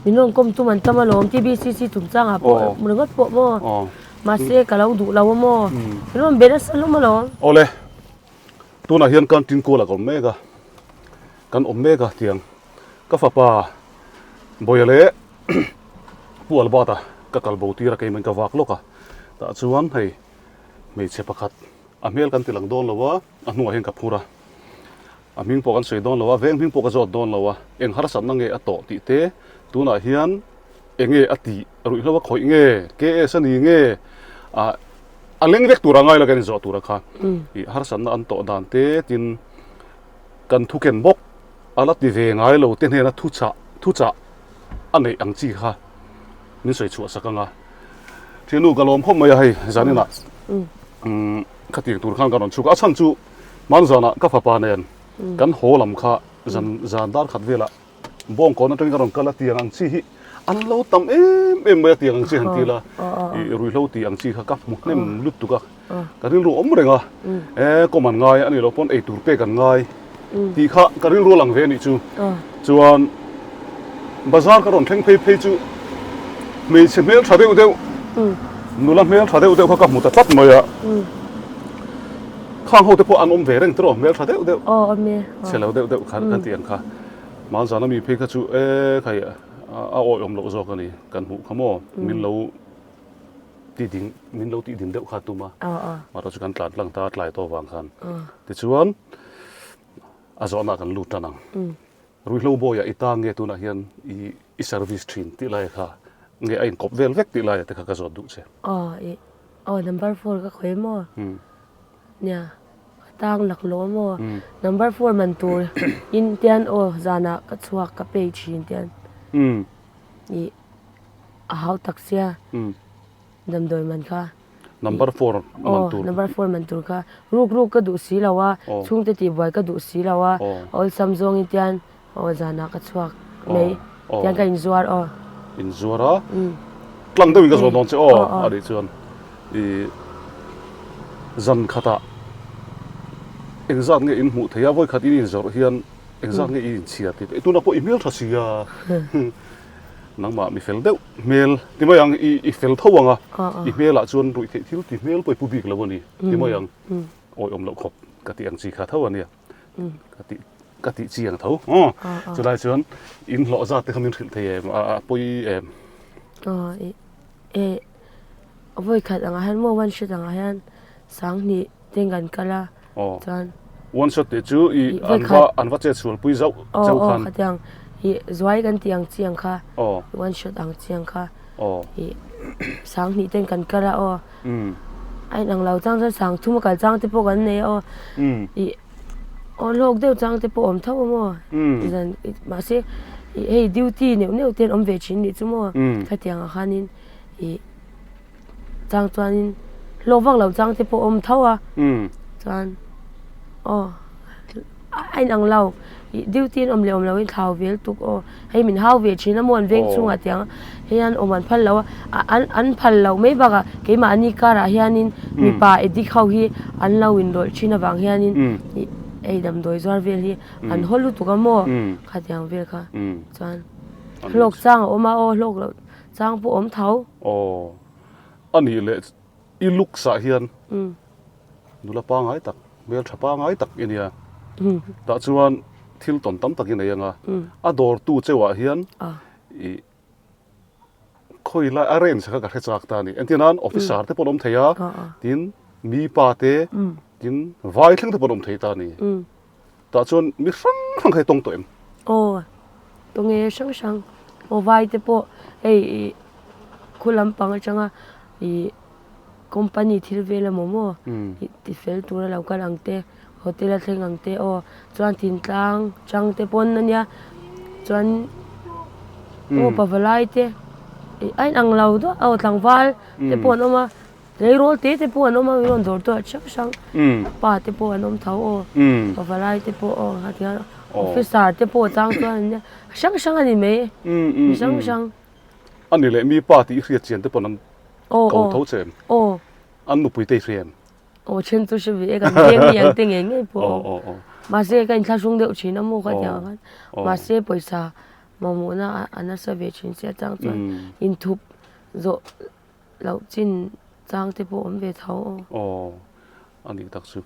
Min rawn kawm tum an tam alawm TBCC chungchangah pawh ringawt pawh maw mahse ka lo duh lo a maw min rawn be nasa hlawm alawm. Awle tunah hian kan tin kual a ka awm mek a kan awm mek a tiang ka fapa Bawia leh Pu Albert-a ka kal bo tir a keimah in ka vak lawk a tah chuan hei hmeichhe pakhat a hmel kan ti lang dawn lo a a hnungah hian ka phur a. A hming pawh kan sawi dawn lo a, veng hming pawh ka zawt dawn lo a, eng harsatna nge a tawh tih te, tunah hian eng nge a tih, ruihhlo a khawih nge, KS a ni nge, ah a leng vek tur a ngai lo kan inzawh tur a kha, ih harsatna an tawh dan te tin kan thu ken bawk a la ti ve ngai lo te hnena thuchah thuchah a neih ang chi kha min sawi chhuah sak ang a. Thiannu ka lawm khawp mai a hei zaninah umm khatiang tur khan ka rawn chhuk a, a chhan chu Hmanzanah ka fapa nen kan haw lam kha zan zan dar khat velah bawngkawn atangin ka rawn kal a tiang ang chi hi an lo tam em em mai a tiang ang chi han ti la ih ruihhlo tih ang chi kha ka hmu hnem lutuk a ka rilru awm reng a e kawm an ngai a nih loh pawn eitur pek an ngai tih kha ka rilru a lang ve a nih chu chuan bazar ka rawn thleng phei phei chu hmeichhe hmel tha deuh deuh nula hmel tha deuh deuh kha ka hmu ta tlat mai a. Khang ho te pawh an awm ve reng tiraw hmel tha deuh deuh. Aw awm e. Chhe lo deuh deuh khan kan tih ang kha. Hmanzana mi phei kha chu e khai a awi awm loh zawk a ni kan hmuh kha maw min lo ti ding min lo tih din deuh kha tum a. Mahse chu kan tlan tlang ta tlai tawh vang khan. Tichuan a zawhna kan lut tan ang. Ruihhlo bawiah i tang nge tunah hian i i service thin tih lai kha nge a inkawp vel vek tih laia te kha ka zawt duh che. Aw i aw number four ka khawi maw? Nia ka tang laklawh maw? Number four man tur in tian aw zanah ka chhuak ka pay thin tian i a hau tak sia. Damdawi man kha. Number four man tur. Aw, number four man tur kha. Ruk ruk ka duh si lo a, chhungte tihbuai ka duh si lo a, awlsam zawngin tian aw zanah ka chhuak mai tian ka inzuar aw. Inzuar a? Tlang deuhin ka zawh dawn che aw a nih chuan i zan khatah engzat nge in hmuh theih a, vawikhat in inzawrh hian engzat nge i inchhiar tih te, tunah pawh i hmeltha si a. Nangmah mi fel deuh hmel ti mai ang, i fel tho ang a, i hmelah chuan ruih theih thil ti hmel pawh i pu bik lo a ni ti mai ang, awihawm loh khawp ka tih ang chi kha tho a nia, ka tih ka tih chi ang tho aw, chulai chuan in hlawh zat te kha min hrilh thei em a pawi em? Aw e vawikhat angah hian maw one shot angah hian sanghnih ten kan kal a chuan one shot tih chu i an va an va chet sual pui zauh cheu khan aw khatiang i zuai kan tih ang chi ang kha one shot ang chi ang kha i sanghnih ten kan kal a aw a inang lo chang chuan sang thum a kal chang te pawh kan nei a aw i aw hlawk deuh chang te pawh awm tho a maw zan mahse hei duty neuh neuh te an awm ve thin nih chu maw khatiang ah khanin i. Chang chuanin hlawk vak loh chang te pawh a awm tho a, chuan aw a inang lo ih duty an awm leh awm lohin thlau vel tuk aw hei min hau ve thin a maw an veng chhungah tiang a hei an awm an phal lo a an an phal loh mai bakah keimahni karah hianin mipa addict ho hi an lo inrawlh thin avang hianin ih hei damdawi zuar vel hi an haw lutuk a maw khatiang vel kha chuan hlawk chang a awm a aw hlawk loh. Chang pawh awm tho. Aw. A nih leh i looks ah hian nula pangai tak, hmeltha pangai tak i nia. Tah chuan thil tawn tam tak i nei ang a. A dawrtu cheuh ah hian i khawi lai a range kha ka hre chak ta a ni. Entir nan officer te pawh an awm thei a, tin mipa te, tin vai thleng te pawh an awm thei ta a ni. Tah chuan mi hrang hrang kha i tawng tawh em? Aw, tawng e hrang hrang. Aw vai te pawh hei ih khu lampang atanga ih company thil vel emaw maw ih ti fel tura lo kal ang te hotel a thleng ang te aw chuan thintlang chang te pawn ania chuan aw pavalai te ih a inang lo duah aw tlangval te pawh an awm a. Tleirawl te te pawh an awm a, min rawn dawr tawh hrang hrang pa te pawh an awm tho aw, pavalai te pawh aw hetiang officer te pawh chang chuan an nia hrang hrang a ni mai mi hrang hrang. A ni leh mi pa tih i hriat chian te pawn an ko tho che em? Aw. An nupui te i hria em? Aw then chu hre ve e kan veng mi ang te ngei ngei pawh awm. Mahse ka inthlahrung deuh thin a maw ka ti ang khan mahse pawisa. Mamawhna a nasa ve thin sia chang chuan inthup zawh loh chin chang te pawh awm ve tho aw. Aw a nih tak chu.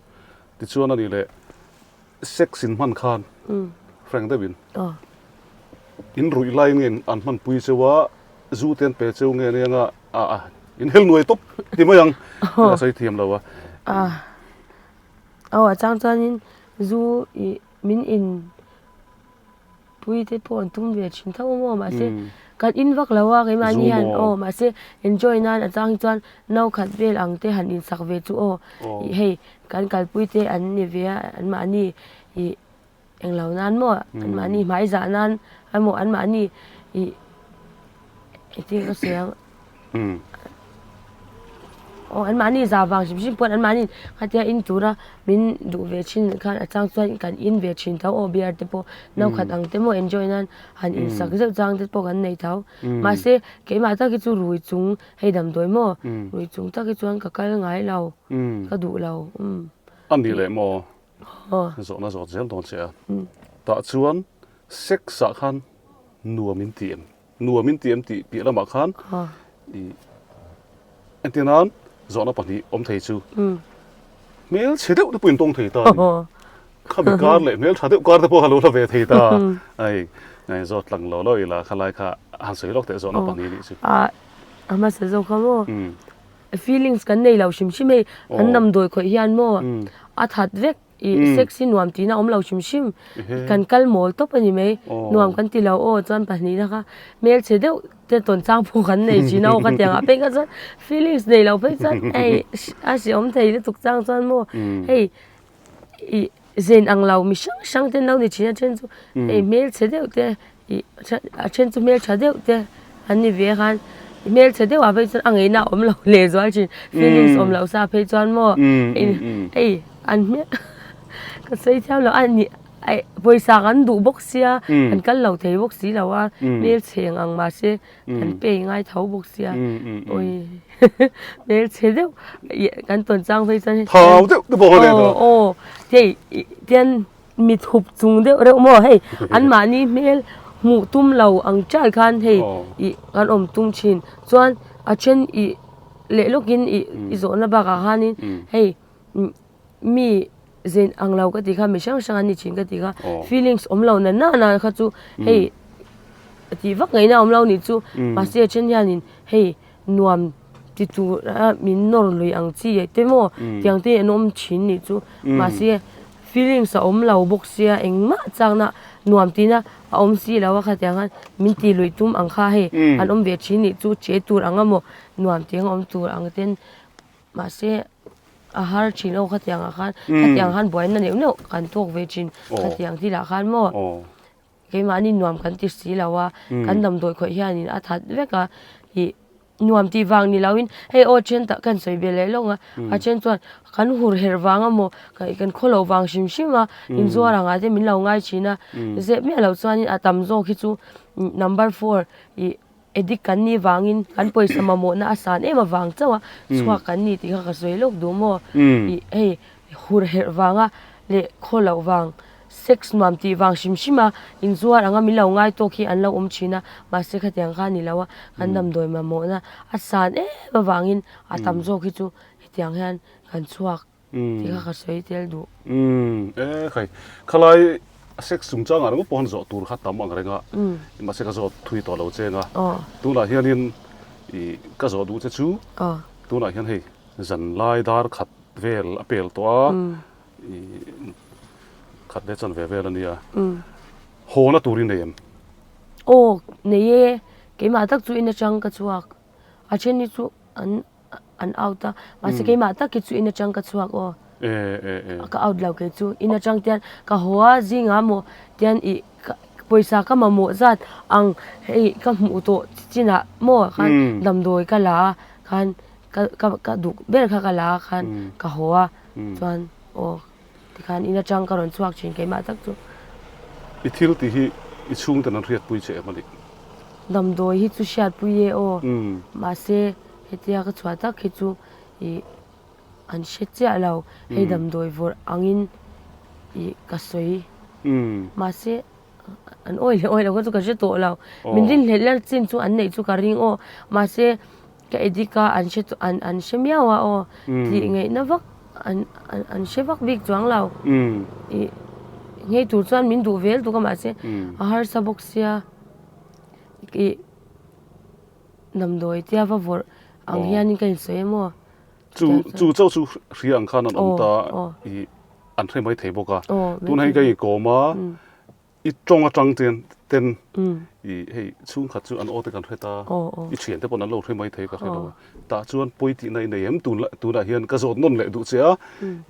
Tichuan a nih leh sex in hman khan frank deuhin in ruih lai nge an hman pui cheu a zu te an pe cheu nge nia nga a in hel nuai tawp ti mai ang ka sawi thiam lo a. Aw a chang chuanin zu ih min in Pui te pawh an tum ve thin tho maw mahse kan in vak lo a keimahni hian aw mahse enjoy nan a chang hi chuan no khat vel ang te han insak ve chu aw ih hei kan kalpui te an ni ve a anmahni ih englo nan maw anmahni hmai zah nan emaw anmahni ih engtin ka sawi ang. Aw anmahni zah vang hrim hrim pawh anmahni khatia in tura min duh ve thin khan a chang chuan kan in ve thin tho aw beer te pawh no khat ang te maw enjoy nan han in sak zeuh chang te pawh kan nei tho mahse keimah tak hi chu rui chung hei damdawi maw rui chung tak hi chuan ka kal ngai lo ka duh lo umm. A ni leh maw zawhna zawt zel dawn che a tah chuan sex ah khan nuam in ti em? Nuam in ti em tih piah lamah khan i entir nan zawhna pahnih awm thei chu hmel chhe deuh te pawh in tawng thei ta a ni. Khami kar leh hmel tha deuh kar te pawh a lo la ve thei ta. Hei zawt tlang lo lo ila khalai kha han sawi lawk teh zawhna pahnih nih chu. A hmasa zawk kha maw feelings kan nei lo hrim hrim hei kan damdawi khawih hian maw a that vek. Ih sex hi nuam tihna a awm lo hrim hrim. Kan kal mawl tawp a ni mai. Nuam kan ti lo aw chuan pahnihna kha hmelchhe deuh te tawn chang pawh kan nei thin a aw ka tiang ah phei kha chuan feelings nei lo phei chuan hei a hreawm thei lutuk chang chuan maw hei ih zen ang lo mi hrang hrang te an lo ni thin a then chu hei hmelchhe deuh te Ih a then chu hmeltha deuh te an ni ve khan hmelchhe deuh ah phei chuan a ngeihna a awm lo leh zual thin feelings awm loh sa phei chuan maw hei an hmel ka sawi thiam lo a ni aih pawisa kan duh bawk sia kan kal lo thei bawk si lo a hmelchhe eng ang mahse kan pay ngai tho bawk sia awi hmelchhe deuh kan tawn chang phei chuan thau deuh te pawh a ni aw hei tian Mit hup chung deuh reuh maw hei anmahni hmel hmuh tum lo ang chiai khan hei ih kan awm tum thin chuan a then ih leh lawkin ih i zawhna bakah khanin hei mi zen ang lo ka tih kha mi hrang hrang an ni thin ka tih kha feelings awm lo na na na kha chu hei tih vak ngaihna awm lo nih chu mahse a then hianin hei nuam ti tur a min nawr lui ang chi te maw tiang te an awm thin nih chu mahse Feelings a awm lo bawk sia engmah chakna nuam tihna a awm si lo a khatiang khan min ti luih tum ang kha hei an awm ve thin nih chu che tur ang emaw nuam tih ang awm tur ang ten mahse a har thin aw khatiang ah khan khatiang khan buaina neuh neuh kan tawk ve thin khatiang thilah khan maw. Keimahni nuam kan ti si lo a, kan damdawi khawih hianin a that vek a, ih nuam tih vang ni loin hei aw then tak kan sawi ve leh lawng a, a then chuan kan hur herh vang emaw kan khaw loh vang hrim hrim a inzuar angah te min lo ngai thin a, zep miah loh chuanin a tam zawk hi chu number four ih addict kan nih vangin kan pawisa mamawhna a san em avang chauh a chhuak kan ni tih kha ka sawi lawk duh maw ih hei hur herh vanga leh khaw loh vang sex nuam tih vang hrim hrim a inzuar anga min lo ngai tawk hi an lo awm thin a mahse khatiang kha a ni lo a kan damdawi mamawhna a san em avangin a tam zawk hi chu hetiang hian kan chhuak tih kha ka sawi tel duh. Umm e khai khalai sex chungchangah ringawt pawh han zawh tur kha tam ang reng a mahse ka zawt thui tawh lo cheng a tunah hianin ih ka zawh duh che chu tunah hian hei zanlai dar khat vel a pel tawh a ih khat leh chanve vel a nia hawna tur i nei em? Aw nei e keimah tak chu in atang ka chhuak a then hi chu an an out a mahse keimah tak hi chu in atang ka chhuak aw ka out lo kei chu in atang tian ka haw a zingah maw tian ih pawisa ka mamawh zat ang hei ka hmuh tawh chinah maw khan damdawi ka la a khan ka ka ka duh ber kha ka la a khan ka haw a chuan aw tikhan in atang ka rawn chhuak thin keimah tak chu. I thil tih hi i chhungten an hriatpui che em a nih? Damdawi hi chu hriatpui e aw mahse hetia ka chhuah tak hi chu ih an hre chiah lo hei damdawi vawrh angin ih ka sawi mahse. An awi leh awi lo kha chu ka hre tawh lo. Min rinhlelh la chin chu an neih chu ka ring aw. Mahse ka edit a an hre an an hre miau a aw. Tih ngaihna vak an an an hre vak bik chuang lo. Ih nghei tur chuan min duh vel tuk a mahse a harsa bawk sia ih damdawi tia va vawrh ang hianin ka insawi em aw. Chu chu chauh chu hria ang khan an awm ta ih an hre mai thei bawk a. Tuna hi ka inkawm a, i tawng atang ten ten i hei chhungkhat chu an aw te kan hre ta, i thian te pawh an lo hre mai thei ka hre lo a. Tah chuan pawi tihna i nei em tun tunah hian ka zawt nawn leh duh che a,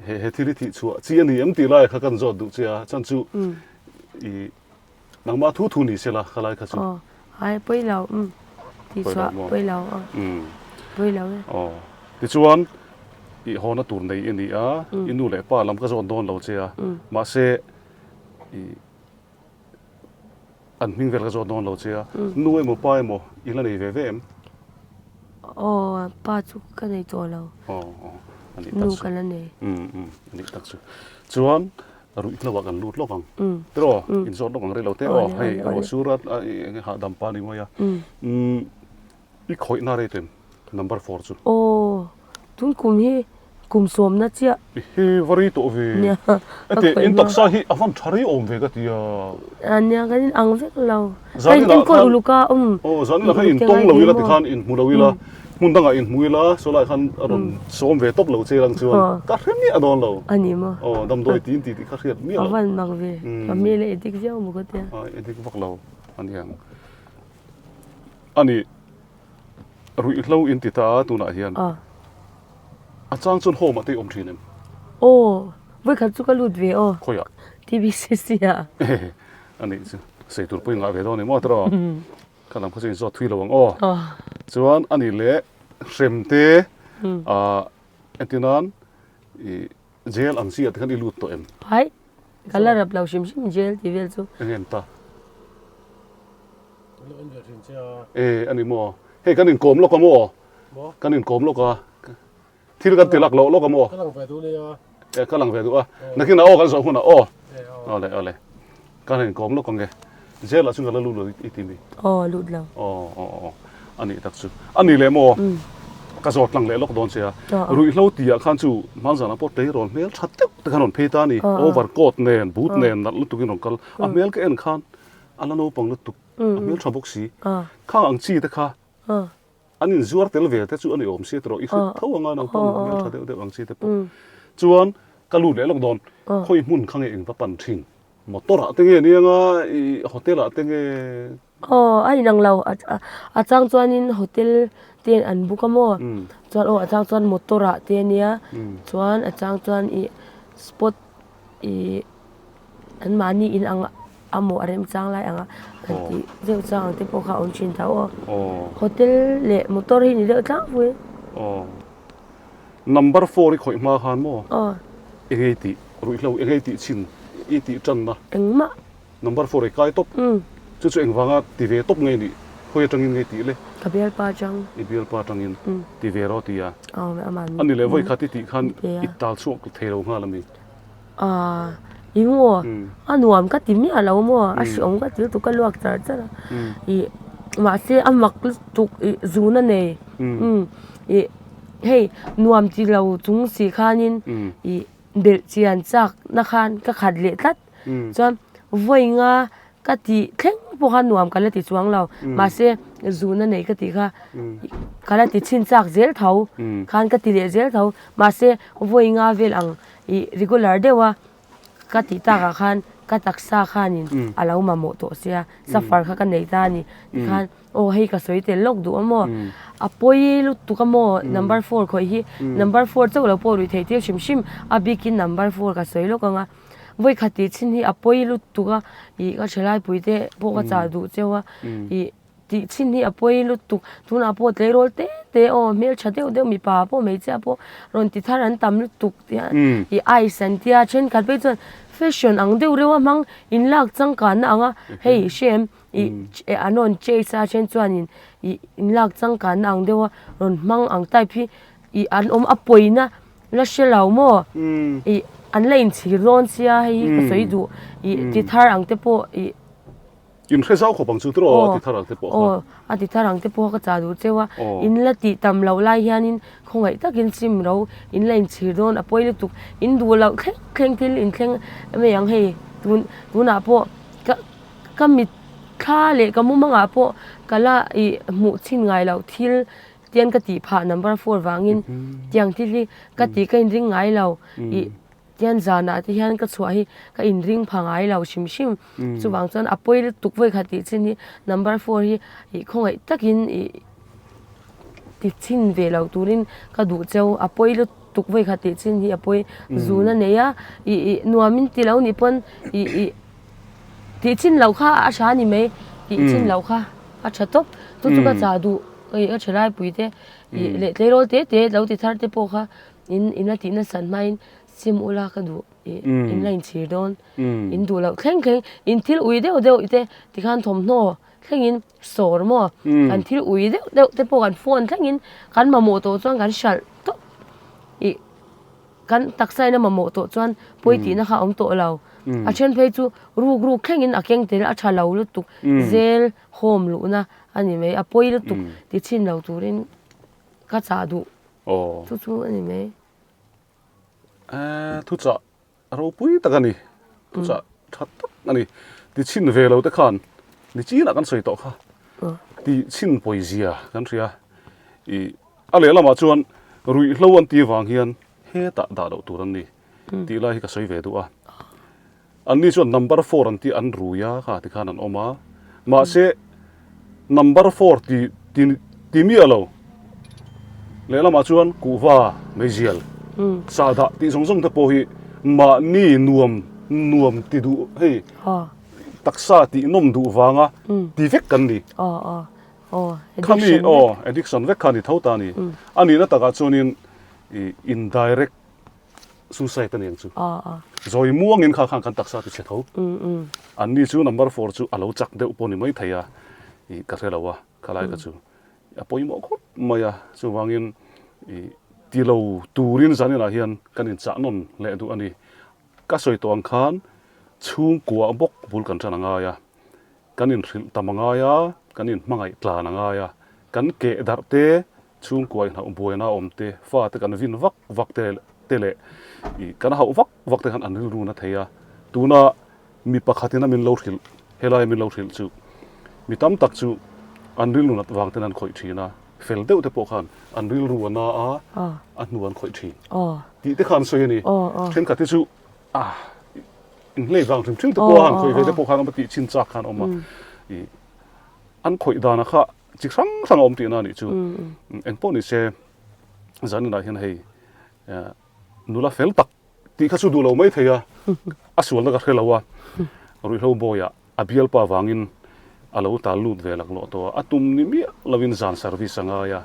he he thil hi thih chhuah chi a ni em tih lai kha kan zawt duh che a, chuan chu i Nangmah thu thu ni sela kha lai kha chu. Aw hai pawi lo um tih chhuah pawi lo aw pawi lo e. Aw tichuan i hawna tur nei i ni a i nu leh pa lam ka zawn dawn lo che a mahse i an hming vel ka zawn dawn lo che a nu emaw pa emaw i la nei ve ve em? Aw pa chu ka nei tawh lo. Aw aw a nih tak chu. Nu ka la nei. Um um a nih tak chu. Chuan Ruihhlo ah kan lut lawk ang. Tiraw? Inzawt lawk ang rei lo te aw. Hei ruah sur a enge hahdam pa ni mai a. I khawih na rei tlem number 4 chu. Aw tun kum hi kum sawmna chiah. Ehe va rei tawh ve. Ete in taksa hi a van tha rei awm ve ka ti a. Nia kan in ang vek lo. Ka in enkawl uluk a um. Aw zanin ah khan in tawng lo ila tikhan in hmu lo ila. Hmun dangah in hmu ila saw lai khan a rawn sawm ve tawp lo che lang chuan ka hre miah dawn lo. A ni maw? Aw damdawi tiin tih tih kha hriat miah lo. A van mak ve. Ka hmel a edik viau maw ka tia. A edik vak lo a ni ang. A ni ruihhlo in ti ta a tunah hian. A chang chuan home ah te i awm thin em? Aw vawikhat chu ka lut ve aw. Khawiah? TBCC ah. A nih chu sei tur pawh i ngah ve dawn a ni maw tiraw? Ka lam kha chu inzawt thui lo ang aw. Chuan a nih leh hrem te ah entir nan ih jail ang chi ah te khan i lut tawh em? Hai, ka la rap lo hrim hrim jail tih vel chu. Eng nge an ta? E a ni maw? Hei kan inkawm lawk a maw? Kan inkawm lawk a. Thil kan ti lak loh lawk a maw? Ka lang ve duh nia. E ka lang ve duh a. Nakin ah aw kan zawh hunah aw. Awle awle. Ka han inkawm lawk ang e. Jail ah chuan ka la lut lo i ti mi? Aw lut lo. Aw aw aw a nih tak chu. A nih leh maw? Ka zawt lang leh lawk dawn che a. Ruihhlo tih ah khan chu hmanzan ah pawh tleirawl hmel tha deuh te khan rawn phei ta a ni. Over coat nen boot nen nalh lutuk in rawn kal. A hmel ka en khan a la naupang lutuk. A hmel tha bawk si. Khang ang chi te kha An inzuar tel ve te chu a ni awm sia tiraw i hre tho anga nang pawh hmel tha deuh deuh ang chi te pawh. Chuan ka lut leh lawk dawn khawi hmun kha nge eng va pan thin motor ah te nge ni anga i hotel ah te nge. Aw a inang lo a chang chuanin hotel te an book a maw chuan aw a chang chuan motor ah te ania chuan a chang chuan ih spot Ih anmahni in ang a maw a remchang lai anga kan tih deuh chang ang te pawh kha a awm thin tho aw. Hotel leh motor hi ni deuh tlangpui. Aw. Number 4 i khawih hma khan maw? Aw. Engei tih ruihhlo engei tih chhin i tih tanna. Engmah. Number 4 i kai tawp. Chu chu engvanga ti ve tawp nge nih? Khawi atangin nge tih le? Ka bialpa atang. I bialpa atangin ti ve rawh ti a. Aw amah A ni leh vawi khat i tih khan i tal chhuak thei lo nghal a mi? Aaa i maw a nuam ka ti miah lo maw a hreawm ka ti lutuk ka luak char char a ih mahse a mak lutuk ih zun a nei umm ih hei nuam ti lo chung si khanin ih belh chian chak na khan ka khat leh tlat chuan vawi nga ka tih thleng pawh kha nuam ka la ti chuang lo mahse zun a nei ka tih kha ka la ti chhin chak zel tho khan ka ti leh zel tho mahse vawi nga vel ang ih regular deuh a ka tih takah khan ka taksa khanin a lo mamawh tawh sia suffer kha ka nei ta a ni tikhan aw hei ka sawi tel lawk duh a maw a pawi lutuk a maw number 4 khawih hi number 4 chauh lo pawh ruih theih tir hrim hrim a bikin number 4 ka sawi lawk ang a. Vawikhat tih chhin hi a pawi lutuk a, ih ka thalai pui te pawh ka chah duh cheu a, ih tih chhin hi a pawi lutuk, tunah pawh tleirawl te te aw hmeltha deuh deuh mipa pawh hmeichhia pawh rawn ti thar an tam lutuk tia ih ice an tia thenkhat phei chuan fashion ang deuh reuh a hmang inlak changkanna ang a, hei hrem ih an rawn chase a then chuanin ih inlak changkanna ang deuh a rawn hmang ang type hi ih an awm a pawina. La hre lo maw? Ih an la inchhir dawn sia hei hi ka sawi duh. Ih ti thar ang te pawh ih. In hre zau khawp ang chu tiraw a ti thar ang te pawh kha. Aw, a ti thar ang te pawh ka chah duh cheu a. In la tih tam loh lai hianin khawngaih takin sim ro in la inchhir dawn a pawi lutuk. In duh loh thleng thleng thil in thleng mai ang hei tun tunah pawh ka ka mit thla leh ka mumangah pawh ka la ih hmuh chhin ngai loh thil tian ka tih phah number four vangin tiang thil hi ka tih ka inring ngai lo ih Tian zanah te hian ka chhuah hi ka inring pha ngai lo hrim hrim. Chuvang chuan a pawi lutuk vawi khat tih chin hi number four hi ih khawngaih takin ih ti chhin ve lo turin ka duh cheu. A pawi lutuk vawi khat tih chin hi a pawi zun a nei a, ih ih nuam in ti lo nih pawn ih ih tih chin loh kha a tha a ni mai. Tih chin loh kha a tha tawp. Chu chu ka chah duh ih ka thalaipui te ih leh tleirawl te te lo ti thar te pawh kha In in a tih nasat hmain sim ula ka duh ih in la inchhir dawn. In duh loh thleng thleng in thil ui deuh deuh te tikhan thawmhnaw thlengin sawr maw kan thil ui deuh deuh te pawh kan phone thlengin kan mamawh tawh chuan kan hralh tawp ih kan taksa in a mamawh tawh chuan pawi tihna kha a awm tawh lo. A then phei chu ruk ruk thlengin a keng tel a tha lo lutuk zel home luhna a ni mai a pawi lutuk ti chhin lo turin ka chah duh. Aw. Chu chu a ni mai. Eh, thuchah ropui tak a ni. Thuchah tha tak a ni. Ti chhin ve lo te khan ni chinah kan sawi tawh kha. Ti chhin pawizia kan hria. I a lehlamah chuan ruihhlo an tih vang hian hetah dah loh tur an ni tih lai hi ka sawi ve duh a. Anni chuan number four an tih an rui a kha tikhan an awm a, mahse number four ti ti ti miah lo lehlamah chuan kuhva meizial sahdah tih zawng zawng te pawh hi mahni nuam nuam ti duh hei taksa tih nawm duh vanga ti vek kan ni. Khami aw addiction vek kha a ni tho ta a ni. A nihna takah chuanin indirect Suicide a ni ang chu. Zawi muangin kha khan kan taksa ti chhe tho. An ni chu number four chu a lo chak deuh pawh ni mai thei a, ih ka hre lo a, khalai kha chu a pawimawh khawp mai a. Chuvangin ih ti lo turin zaninah hian kan inchah nawn leh duh a ni. Ka sawi tawh ang khan chhungkua bawk bul kan tan a ngai a. Kan inhrilh tam a ngai a, kan inhmangaih tlan a ngai a, kan keh darh te, chhungkua inhauh buaina awm te, fate kan vin vak vak te te leh ih kan hauh vak vak te khan an rilru na thei a. Tuna mi pakhatin a min lo hrilh, helai a min lo hrilh chu mi tam tak chu an rilru nat vang ten an khawih thin a, fel deuh te pawh khan an rilru a na a, a hnu an khawih thin tih te kha an sawi a ni. Thenkhat hi chu a inhlei vang hrim hrim te pawh a han khawih ve te pawh khan awm a tih chin chak khan awm a ih an khawih dan a kha chi hrang hrang a awm tihna a nih chu eng pawh ni se zaninah hian hei nula fel tak tih kha chu duh lo mai thei a a sualna ka hre lo a ruihhlo bawiah a bialpa vangin a lo tal lut ve laklawh tawh a a tum ni miah lovin zan service a ngai a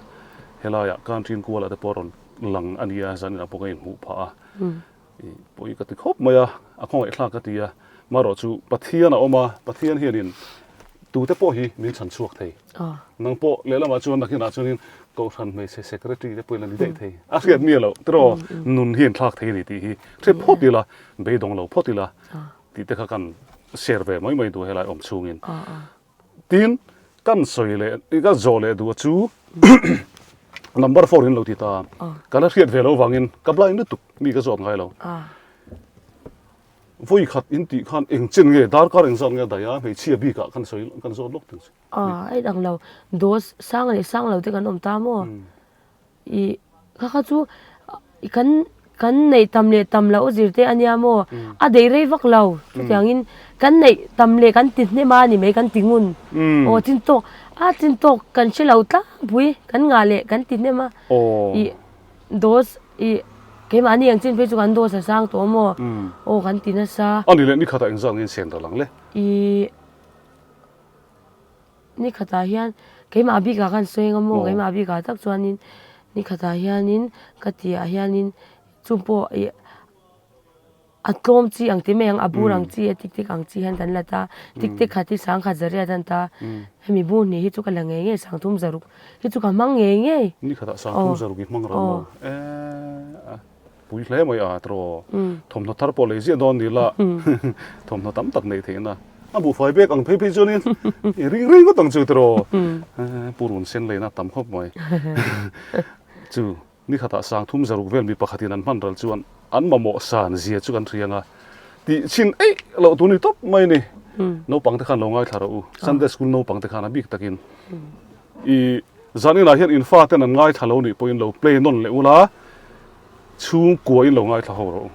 helaiah canteen kualah te pawh a rawn lang a nia zaninah pawh ka inhmuh phah a. Pawi ka ti khawp mai a, a khawngaih thlak ka ti a, marawh chu Pathian a awm a, Pathian hianin tute pawh hi min chhan chhuak thei. Nang pawh lehlamah chuan nakinah chuanin Kohhran hmeichhe secretary te pawhin a ni daih thei. A hriat miah loh tiraw nun hi inthlak thei a ni tih hi hre phawt ila, beidawng lo phawt ila tih te kha kan share ve mai mai duh helai awm chhungin. Tin, kan sawi leh, ka zawh leh duh chu number four in lo ti ta. Ka la hriat ve lo vangin ka blind lutuk mi ka zawt ngai lo. Vawi khat in tih khan eng chen nge darkar eng zat nge a daih a hmeichhia bikah kan sawi kan zawt lawk teng chu. A inang lo dose sang leh sang lo te kan awm ta maw? I kha kha chu kan kan neih tam leh tam loh zir te a nia maw a daih rei vak lo chutiangin kan neih tam leh kan ti hnem a ni mai kan ti ngun aw chin tawk a chin tawk kan hre lo tlangpui kan ngah leh kan ti hnem a i dose i keimahni ang chin phei chu kan dose a sang tawh maw aw kan ti nasa. A ni leh ni khatah engzat nge in sen ral ang le? I. Ni khatah hian keimah bikah khan sawi eng a maw keimah bikah tak chuanin ni khatah hianin ka tihah hianin chu pawh ih a tlawm chi ang ti mai ang a bur ang chi a tik tek ang chi hian kan la ta tik tek khat hi sangkhat zariat a ni ta hemi bur hnih hi chu ka la ngei ngei sangthum zaruk hi chu ka hmang ngei ngei. Ni khatah sangthum zaruk i hmang ral maw eeh. Pui hle mai a tiraw. Thawmhnaw thar pawh lei ziah dawn ni la thawmhnaw tam tak neih theihna. A buhfai bek ang phei phei chuanin i ring rei ngawt ang chu tiraw. Purun sen leina tam khawp mai. Chu ni khatah 3000 vel mi pakhatin an hman ral chuan an mamawh san zia chu kan hria anga tih chhin eih loh tur ni tawp mai a ni. Naupang te khan lo ngaithla rawh u. Sunday school naupang te khan a bik takin i zaninah hian in fa ten an ngaithla lo nih pawhin lo play nawn leh ula chhungkua in lo ngaithla ho rawh u.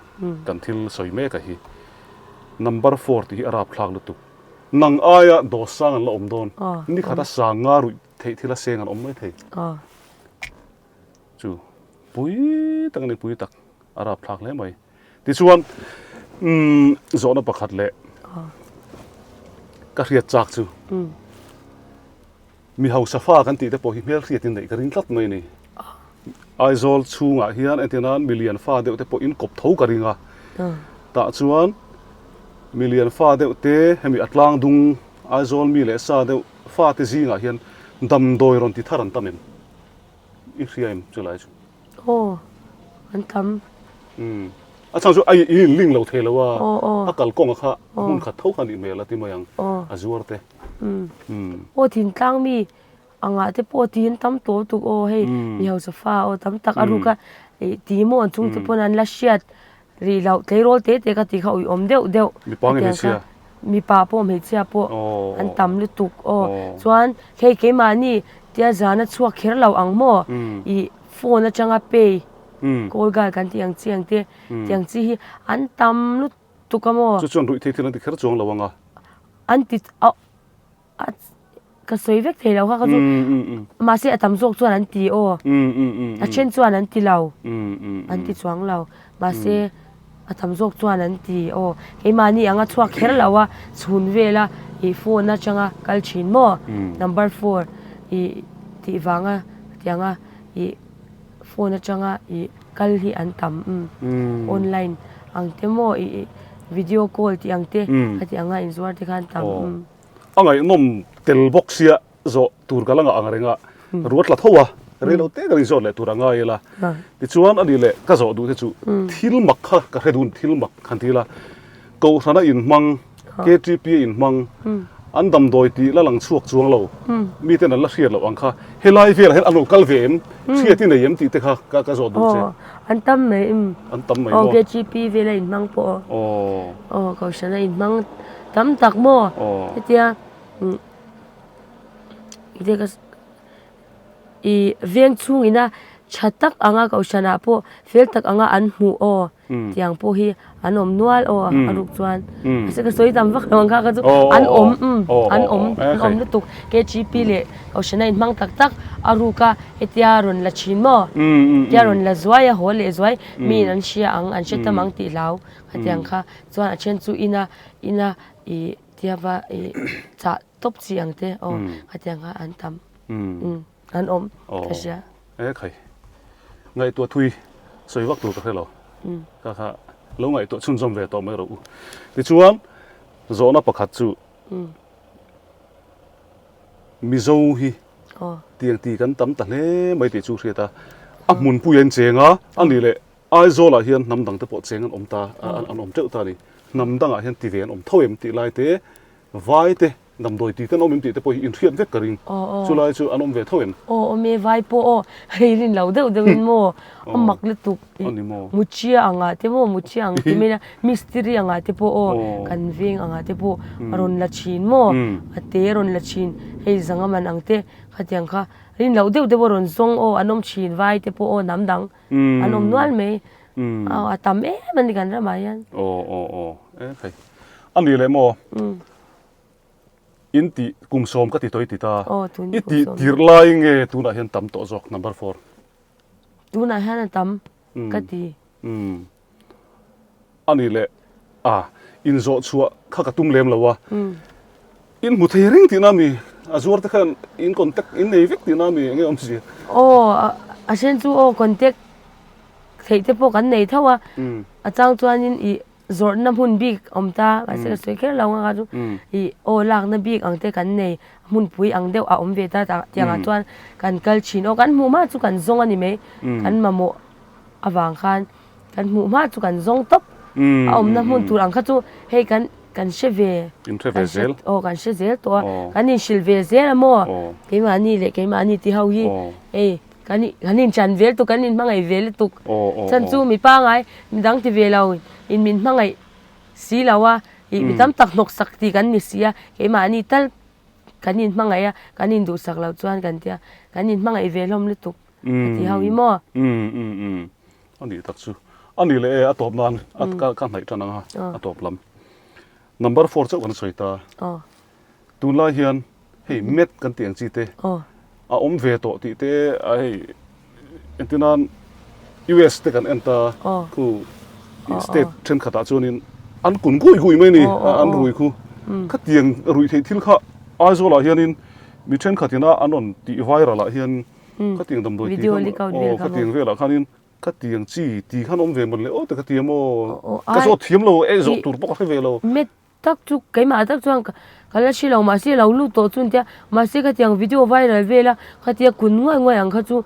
Kan thil sawi mek a hi. Number four tih hi a rapthlak lutuk. Nang aia dawt sang an la awm dawn. Ni khata sang nga ruih theih thil a seng an awm mai thei. Chu pui tak a ni pui tak a rapthlak hle mai. Tichuan umm zawhna pakhat leh ka hriat chak chu mi hausa fa kan tih te pawh hi hmelhriat in neih ka ring tlat mai a ni. Aizawl chhungah hian entir nan milian fa deuh te pawh in kawp tho ka ring a. Tah chuan milian fa deuh te hemi a tlang dung Aizawl mi leh sa deuh fa te zingah hian damdawi rawn ti thar an tam em? I hria em chu lai chu? Aw, an tam. Umm, a chhan chu a i in link lo thei lo a, a kalkawng a kha hmun khat tho kha a nih hmel a ti mai ang, a zuar te. Umm. Aw thintlang mi angah te pawh ti an tam tawh lutuk aw hei mi hausa fa aw tam tak a ruk a ti maw an chhungte pawn an la hriat rih loh tleirawl te te ka tih kha uiawm deuh deuh Mipa nge hmeichhia? Mipa pawh hmeichhia pawh an tam lutuk aw chuan hei keimahni tia zan a chhuak kher lo ang maw ih phone atanga pay call girl kan tih ang chi ang te tiang chi hi an tam lutuk a maw. Chu chuan ruih thei thil an ti kher chuang lo ang a. An ti A ka sawi vek thei lo kha ka chu mahse a tam zawk chuan an ti aw a then chuan an ti lo an ti chuang lo mahse a tam zawk chuan an ti aw keimahni anga chhuak kher lo a chhun vel a ih phone atanga kal thin maw number four ih tih vanga tianga ih phone atanga ih kal hi an tam online ang te maw ih video call tih ang te khati anga inzuar te kha an tam. A ngaihnawm tel bawk sia zawh tur ka la ngah ang reng a, ruat la tho a, rei lo te kan inzawt leh tur a ngai ila. Tichuan a nih leh ka zawh duh te chu thil mak kha ka hre dun thil mak han ti ila, Kohhrana inhmang, KTP a inhmang, an damdawi tih la lang chhuak chuang lo, miten an la hriat loh ang kha, helai velah hian an lo kal ve em, hriat i nei em tih te kha ka zawh duh che. Aw, an tam mai im. An tam mai maw? Aw, KTP vela inhmang pawh aw. Aw, Kohhrana inhmang. Tam tak maw? Hetia i veng chhung ina tha tak anga kohhranah pawh fel tak anga an hmuh aw tiang pawh hi an awm nual aw a ruk chuan mahse ka sawi tam vak lo ang kha kha chu an awm an awm an awm lutuk KGP leh kohhrana inhmang tak tak a ruk a hetia rawn la thin maw hetia rawn la zuai a haw leh zuai miin an hria ang an hre tam ang tih hlau khatiang kha chuan a then chu ina Ina i tiava i chah tawp chi ang te aw khatiang kha an tam an awm ka hria. E khai ngaihtuah thui sawi vak tur ka hre lo ka kha lo ngaihtuah chhunzawm ve tawh mai rawh u. Tichuan zawhna pakhat chu Mizo hi tiang ti kan tam ta hle mai tih chu hriat a, a hmunpui a incheng a, a nih leh Aizawlah hian hnam dangte pawh cheng an awm ta, an awm teuh ta a ni. Hnam dangah hian ti ve an awm tho em tih lai te, vai te, damdawi ti te an awm em tih te pawh hi inhriat vek ka ring. Chulai chu an awm ve tho em? Aw awm e, vai pawh aw, hei rin lo deuh deuhin maw, a mak lutuk. Muchia angah te maw, muchia ang ti mai ila, mistiri angah te pawh aw, kan veng angah te pawh a rawn la thin maw, a te a rawn la thin, hei zanga man ang te, khatiang kha rin loh deuh deuh a rawn zawng aw, an awm thin vai te pawh aw, hnam dang. An awm nual mai. Aw a tam em a ni kan ramah hian. Aw aw aw e khai. A nih leh maw? In tih kum sawm ka ti tawh i ti ta. Aw tun I tih tirh lai nge tunah hian tam tawh zawk number four. Tunah hian a tam ka ti. A nih leh a inzawh chhuah kha ka tum lem lo a, in hmu thei reng tihna mi a zuar te khan in contact in nei vek tihna mi enge awm si. Aw a then chu aw contact theih te pawh kan nei tho a, a chang chuanin ih zawrhna hmun bik awm ta mahse ka sawi kher lo ang a chu ih aw lakna bik ang te kan nei hmunpui ang deuh a awm ve ta tiangah chuan kan kal thin aw kan hmuh hma chu kan zawng a ni mai kan mamawh avang khan. Kan hmuh hma chu kan zawng tawp. A awmna hmun tur ang kha chu hei kan Kan hre ve. In hre ve zel. Aw kan hre zel tawh a. Kan inhrilh ve zel a maw? Keimahni leh keimahni ti ho hi hei kan kan inchan vel tuk kan inhmangaih ve lutuk. Chan chu mi pangai midang ti ve lo in min hmangaih si lo a ih mi tam tak hnawk sak tih kan ni si a keimahni tal kan inhmangaih a kan induhsak loh chuan kan tia kan inhmangaih ve hlawm lutuk a ti ho hi maw? A nih tak chu. A nih leh e, a tawp nan a ka ka hnaih tan ang a, a tawp lam. Number four chauh kan sawi ta. Tunlai hian hei met kan tih ang chi te a awm ve tawh tih te a hei entir nan US te kan en ta khu state thenkhatah chuanin an kun gui gui mai a ni an rui khu. Khatiang ruih theih thil kha Aizawlah hianin mi thenkhatin a an rawn tih viral ah hian Khatiang damdawi tih kha aw khatiang velah khanin khatiang chi ti khan awm ve mawn le aw te ka ti a maw ka zawt thiam lo e zawh tur pawh ka hre ve lo. Met tak chu keimah tak chuan ka la hre lo mahse lo lut tawh chu nia mahse khatiang video viral vel a khatia kun nguai nguai ang kha chu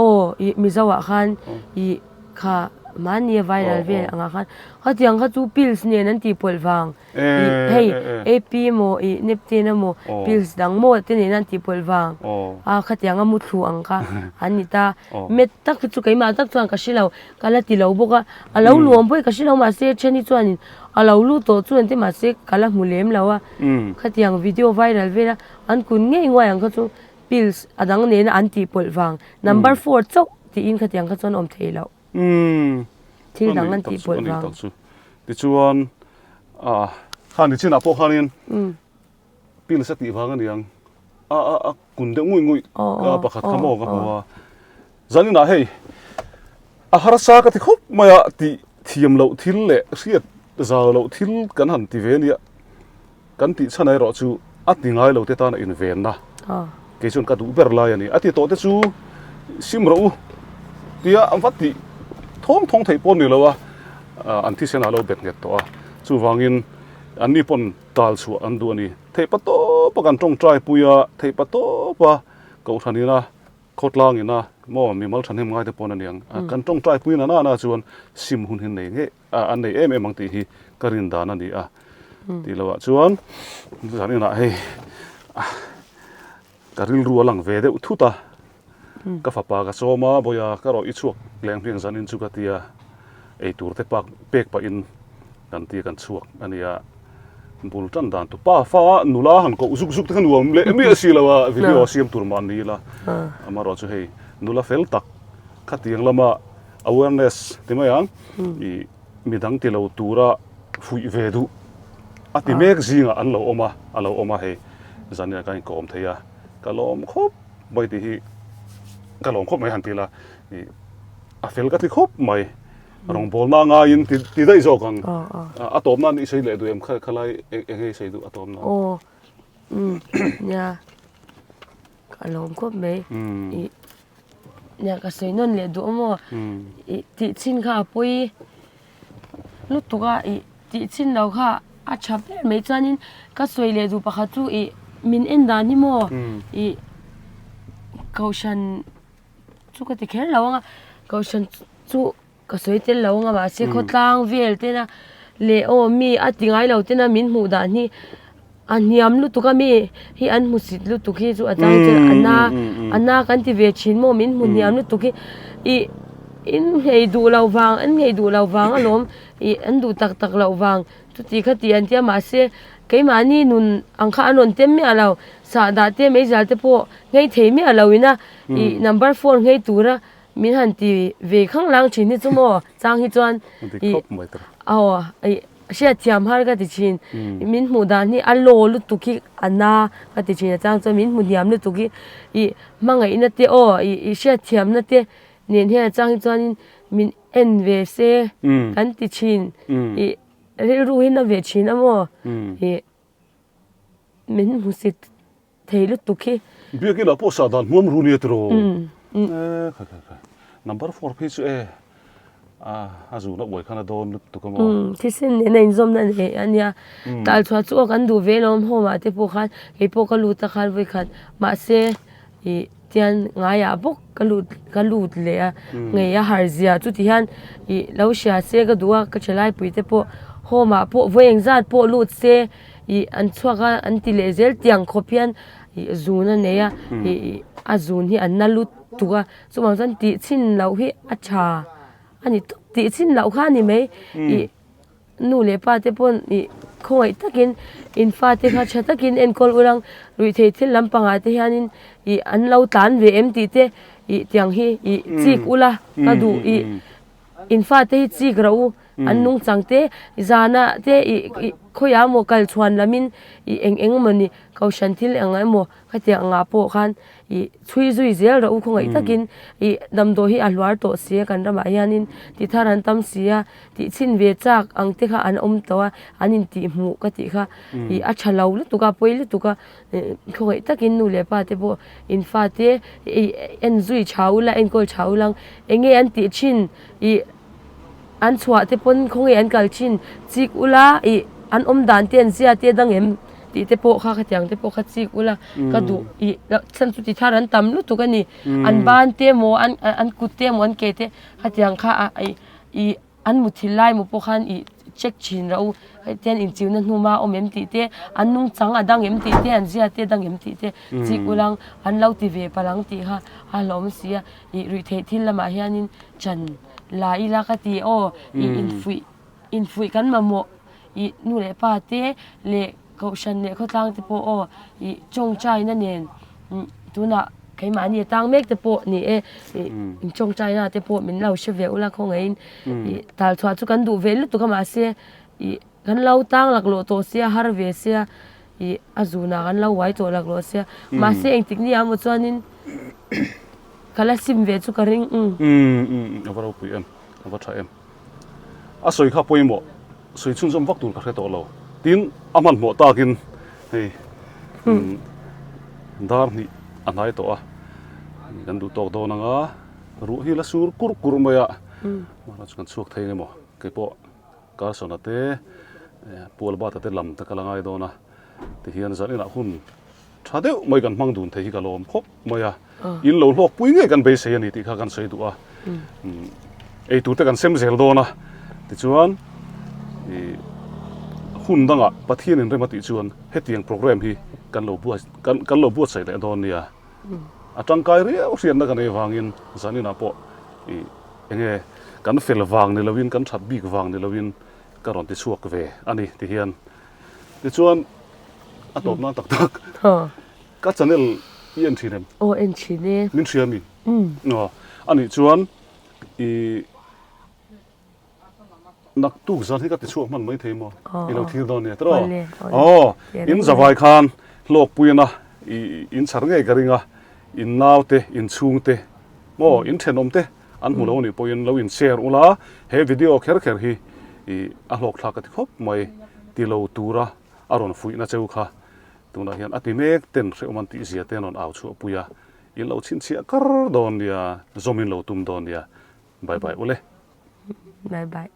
aw ih mizo ah khan ih kha mahni a viral vel ang ah khan khatiang kha chu pills nen an tih pawlh vang. Ih hei AP emaw ih Neptune emaw pills dang maw te nena an tihpawlh vang a khatiang a muthlu ang kha an ni ta. Met tak hi chu keimah tak chuan ka hre lo, ka la ti lo bawk a, a lo luam pawh hi ka hre lo mahse then hi chuanin a lo lut tawh chu engtin mahse ka la hmu lem lo a, khatiang video viral vel a an kun ngei nguai ang kha chu pills a dang nena an tihpawlh vang number four chauh tiin khatiang kha chuan awm thei loh. Thil dang an tihpawlh vang. Tichuan ah kha ni chinah pawh khanin pills a tih vang a niang a a a kun deuh ngui ngui a pakhat kha maw ka hmu a zaninah hei a harsa ka ti khawp mai a tih thiam loh thil leh hriat zau loh thil kan han ti ve ania kan tih chhan erawh chu a ti ngai lo te tan a invenna kei chuan ka duh ber lai a ni a ti tawh te chu sim rawh u tia an va tih thawng thawng theih pawh ni lo a an thisen ah lo bet nghet tawh a chuvangin an ni pawn tal chhuah an duh a ni theih pa tawp a kan tawngtai pui a theih pa tawp a kohhran ina khawtlang ina maw mimal thahnem ngai te pawn a niang kan tawngtai pui na na chuan sim hun hi nei ngei a an nei em em ang tih hi ka rin dan a ni a tih loh ah chuan zan inah hei ka rilru a lang ve deuh thut a ka fapa ka sawm a bawiha ka rawh i chhuak leng hmiang zan in chu ka tia eitur te pak pek pah in kan tia kan chhuak a nia bul tan dan tu pa fa nula han koh zuk zuk te kha nuam leh miah si lo a video siam tur mah ni ila amaherawhchu chu hei nula fel tak khatiang lama Awareness ti mai ang, ih midang ti lo tura fuih ve duh a ti mek zingah an lo awm a, a lo awm a hei zan ina kan inkawm thei a, ka lawm khawp mai tih hi ka lawm khawp mai han ti ila ih a fel ka ti khawp mai rawngbawlna a ngaiin ti ti daih zawk ang a tawp nan i sawi leh duh em kha khalai eng enge i sawi duh a tawp nan. Aw umm nia ka lawm khawp mai ih. Nia ka sawi nawn leh duh a maw ih tih chhin kha a pawi lutuk a ih tih chhin lo kha a tha ber mai chuanin ka sawi leh duh pakhat chu ih min en dan hi maw ih kohhran chu ka ti kher lo ang a kohhran chu ka sawi tel lo ang a mahse khawtlang vel tena leh aw mi a ti ngai lo tena min hmuh dan hi a hniam lutuk a mi hi an hmu sit lutuk hi chu a chang chuan a na a na kan ti ve thin maw min hmu hniam lutuk hi ih in nghei duh lo vang an nghei duh lo vang alawm ih an duh tak tak loh vang chuti kha tih an tia mahse keimahni nun ang kha an rawn tem miah lo sahdah te meizial te pawh nghei thei miah lo ina ih number four nghei tura. Min han ti ve khang lang thin hi chu maw chang hi chuan i aw i hriatthiam har ka ti thin min hmuh dan hi a law lutuk hi a na ka ti thin a chang chuan min hmu hniam lutuk hi i hmangaihna te aw i i hriatthiamna te nen hian a chang hi chuanin min en ve se kan ti thin i rilru hi na ve thin a maw i min hmu sit. Thei lutuk hi. Biakin ah pawh sah dan hmuam ru nia tiraw. E khai khai khai. Number four phei chu e a a zun a uai khan a dawn lutuk a maw. Thisen nena inzawmna nei a nia. Tal chhuah chu aw kan duh ve lawm home ah te pawh khan kei pawh ka lut a khan vawi khat mahse ih tian ngaiah bawk ka lut ka lut leh a ngei a har zia chuti hian ih lo hria se ka duh a ka thalai pui te pawh. Home ah pawh vawi engzat pawh lut se ih an chhuak a an ti leh zel tiang khawp hian ih zun a nei a ih a zun hi an na lut tuk a chuvang chuan tih chhin loh hi a tha a ni tawp tih chhin loh kha a ni mai ih nu leh pa te pawn ih khawngaih takin in fate kha tha takin enkawl ulang ruihtheih thil lampangah te hianin ih an lo tlan ve em tih te ih tiang hi ih chik ula ka duh ih in fate hi chik rawh u an nungchang te zana te ih ih khawiah emaw kal chhuan lamin ih eng eng emawni kohhran thil eng emaw khatiang angah pawh khan ih chhui zui zel rawh u khawngaih takin ih damdawi hi a hluar tawh si a kan ramah hianin ti thar an tam si a tih chhin ve chak ang te kha an awm tawh a an intih hmuh ka tih kha ih a tha lo lutuk a pawi lutuk a ih khawngaih takin nu leh pa te pawh in fate ih en zui tha ula enkawl tha ula eng nge an tih thin ih an chhuah te pawn khawnge an kal thin chik ula ih an awm dan te an zia te dang em tih te pawh kha khatiang te pawh kha chik ula ka duh ih chhan chu ti thar an tam lutuk a ni an ban te emaw an an kut te emaw an ke te khatiang kha a ih ih an muthilh lai maw pawh khan ih check thin rawh u hetiang inchiuna hnuma awm em tih te an nungchang a dang em tih te an zia te dang em tih te chik ula an lo ti ve palh ang tih kha a hlauhawm si a ih ruihtheih thil lamah hianin chan la ila ka ti aw ih infuih infuih kan mamawh ih nu leh pa te leh kohhran leh khawtlang te pawh aw ih tawngtaina nen tunah keimahni a tang mek te pawh ni e ih intawngtaina te pawh min lo hre ve ula khawngaihin ih tal chhuah chu kan duh ve lutuk a mahse ih kan lo tang laklawh tawh sia har ve sia ih a zunah kan lo uai tawh laklawh sia mahse engtik ni ah emaw chuanin Ka la sim ve chu ka ring umm. Umm umm a va ropui em a va tha em. A sawi kha pawimawh sawi chhunzawm vak tur ka hre tawh lo. Tin a hmanhmawh takin hei dar hnih a hnai tawh a kan duh tawk dawn anga ruah hi la sur kur kur mai a mahla chu kan chhuak thei emaw keipawh Carson-a te Pu Albert-a te lam te ka la ngai dawn a tihian zaninah hun Tha deuh mai kan hmang dun thei hi ka lawm khawp mai a, in lo hlawk pui ngei kan beisei a ni tih kha kan sawi duh a, eitur te kan sem zel dawn a, tichuan ih hun dangah Pathian in rem a tih chuan hetiang program hi kan lo buat kan kan lo buatsaih leh dawn nia, a tangkai riau hriatna ka nei vangin zaninah pawh ih enge kan fel vang ni loin kan that bik vang ni loin ka rawn ti chhuak ve a ni tihian tichuan. A tawp nan tak tak. Ka channel i en thin em? Aw en thin e. Min hria mi? Aw anih chuan i naktuk zan hi ka ti chhuak hman mai thei maw? I lo thlir dawn nia tiraw? Aw in zavai khan hlawkpuiana i in chhar ngei ka ring a, in naute, in chhungte maw in thenawmte an hmu lo anih pawhin lo in share ula he video kher kher hi i a hlawkthlak ka ti khawp mai ti lo tura a rawn fuihna cheu kha tunah hian a ti mek ten hrehawm an tih zia te an rawn au chhuah pui a, in lo chhinchhiah kar dawn nia, zawm in lo tum dawn nia, bye bye ule. Bye bye.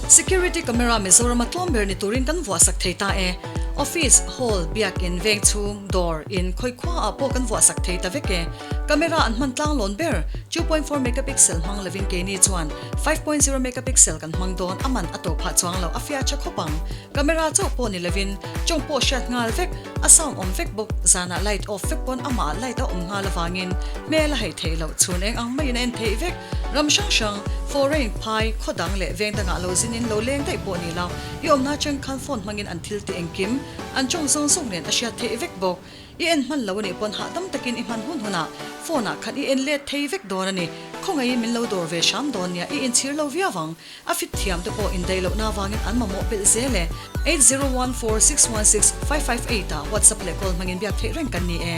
Security camera Mizoram a tlawm ber ni turin kan vuahsak thei ta e. Office, hall, biakin, veng chhung, dawr, in, khawi khua ah pawh kan vuahsak thei ta vek e. Camera an hman tlang lawn ber, 2.4 megapixel hmang lovin keini chuan 5.0 megapixel kan hmang dawn a man a to phah chuang lo a fiah tha khawp ang. Camera chauh pawh ni lovin tawng pawh hriat nghal vek, a sound awm vek bawk, zanah light off vek pawn amah light a awm nghal avangin hmel a haih theih loh, chhun eng ang maiin a en theih vek. Ram hrang hrang, foreign, phai, khaw dang leh veng dangah lo zinin lo leng daih pawh ni lo, i awmna atang khan phone hmangin an thil tih engkim, an tawng zawng zawng nen a hriat theih vek bawk. I en hman lo a nih pawn hahdam takin i hman hun hunah phone ah khan i en let thei vek dawn a ni. Khawngaihin min lo dawr ve hram dawn nia i inchhir lo viau ang. A fit thiam te pawh indaih lohna avangin an mamawh belh zel e. 8014616558 ah WhatsApp leh call hmangin biak theih reng kan ni e.